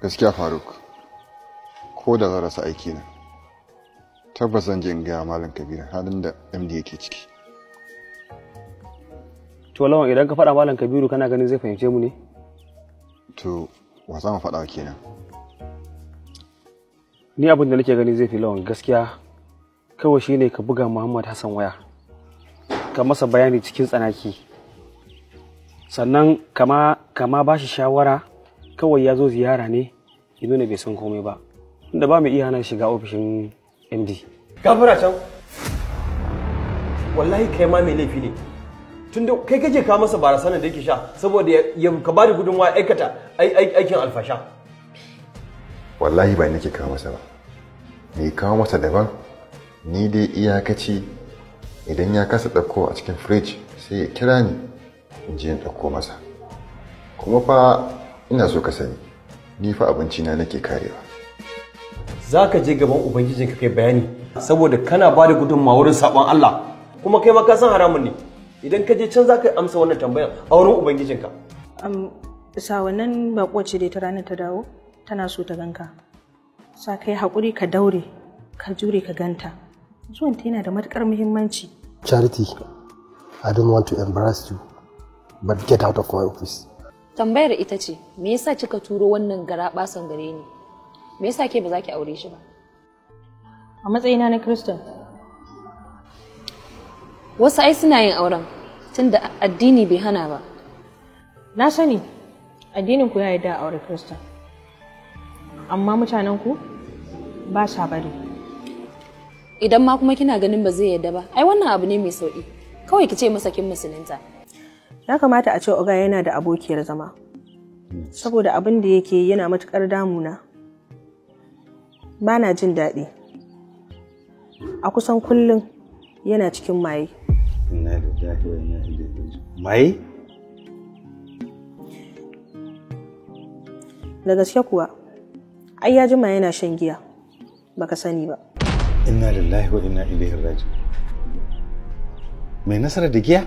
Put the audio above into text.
Gaskiya Faruk, ko da zan rasa aiki na, tabbas zan je in gaya Malam Kabiru halin da MD yake ciki. To Lawan, idan ka faɗa Malam Kabiru kana ganin zai fahimce mu ne? To wa za mu faɗa kenan? Ni abin da nake gani zai fi Lawan gaskiya kawai shine ka buga Muhammad Hassan waya, ka masa bayani cikin tsanaki, sannan kama ba shi shawara. Kawai ya zo ziyara ne ya nuna bai san komai ba, inda ba mu iya hana shiga ofishin MD. Gafara can, wallahi kai ma mai laifi ne, tunda kai kake kawo masa barasanar da yake sha saboda ya ka bada gudunmawa aikata aikin alfasha. Wallahi ba nake kawo masa ba, mai kawo masa daban. Ni dai iyakaci idan ya kasa ɗauko a cikin firij sai ya kira ni in je in ɗauko masa. Kuma fa ina so ka sani, ni fa abinci na nake karewa. Za ka je gaban ubangijinka kai bayani saboda kana ba da gudunmawa wurin saɓon Allah, kuma kai ma ka san haramun ne. Idan ka je can za ka amsa wannan tambayan a wurin ubangijinka. Sa wannan baƙuwar ce dai ta ranar ta dawo tana so ta ganka. Sa kai haƙuri ka daure ka jure ka ganta. Zuwanta yana da matuƙar muhimmanci. Charity, I don't want to embarrass you, but get out of my office. Tambayar ita ce, me yasa kika turo wannan garaɓasan gare ni? Me yasa ke ba za ki aure shi ba? A matsayina na Kiristan. Wasu ai suna yin auren, tunda addini bai hana ba. Na sani, addinin ku ya yarda a aure Kiristan. Amma mutanen ku ba sa bari. Idan ma kuma kina ganin ba zai yarda ba, ai wannan abu ne mai sauki. Kawai ki ce masa kin musulunta. Ya kamata a ce Oga yana da abokiyar zama, saboda abin da yake yana matukar damuna. Ba na jin daɗi. A kusan kullum yana cikin maye. Inna lillahi wa inna ilaihi raji'un. Maye? Da gaske kuwa, ai ya jima yana shan giya, baka sani ba. Inna lillahi wa inna ilaihi raji'un. Mai nasara da giya?